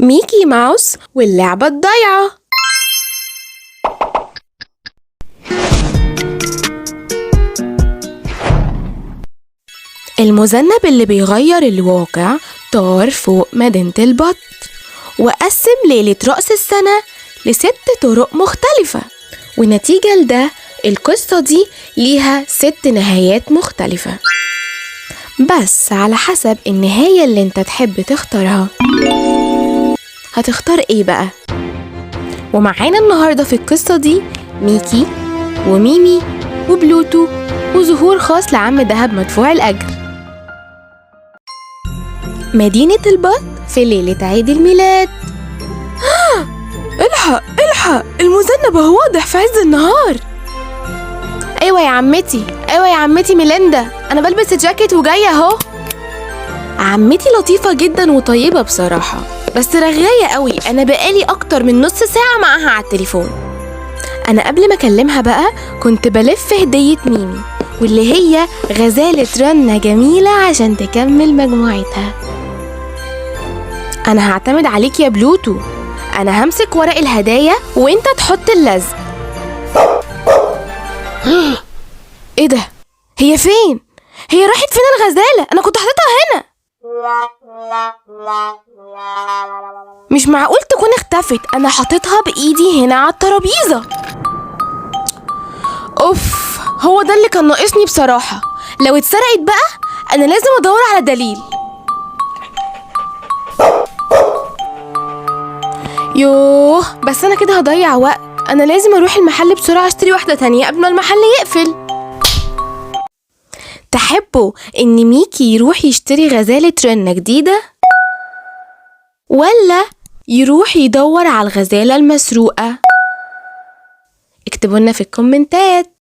ميكي ماوس واللعبة الضايعة. المذنب اللي بيغير الواقع طار فوق مدينة البط وقسم ليلة رأس السنة ل6 طرق مختلفة، ونتيجة لده القصة دي ليها 6 نهايات مختلفة، بس على حسب النهاية اللي انت تحب تختارها. هتختار ايه بقى؟ ومعانا النهاردة في القصة دي ميكي وميمي وبلوتو وظهور خاص لعم دهب مدفوع الأجر. مدينة البط في ليلة عيد الميلاد. الحق الحق، المذنب هو واضح في عز النهار. ايوه يا عمتي، ايوه يا عمتي ميليندا، انا بلبس الجاكيت وجايه اهو. عمتي لطيفه جدا وطيبه بصراحه، بس رغايه قوي. انا بقالي اكتر من نص ساعه معاها على التليفون. انا قبل ما اكلمها بقى كنت بلف هديه ميمي، واللي هي غزاله رنه جميله عشان تكمل مجموعتها. انا هعتمد عليك يا بلوتو، انا همسك ورق الهدايا وانت تحط اللزق. ايه ده؟ هي فين؟ هي راحت فين الغزالة؟ انا كنت حاططها هنا. مش معقول تكون اختفت، انا حاططها بايدي هنا على الترابيزة. اوف، هو ده اللي كان ناقصني بصراحة. لو اتسرقت بقى انا لازم ادور على دليل. يوه، بس انا كده هضيع وقت. انا لازم اروح المحل بسرعة اشتري واحدة تانية قبل ما المحل يقفل. تحبوا ان ميكي يروح يشتري غزالة رنة جديدة، ولا يروح يدور على الغزالة المسروقة؟ اكتبوا لنا في الكومنتات.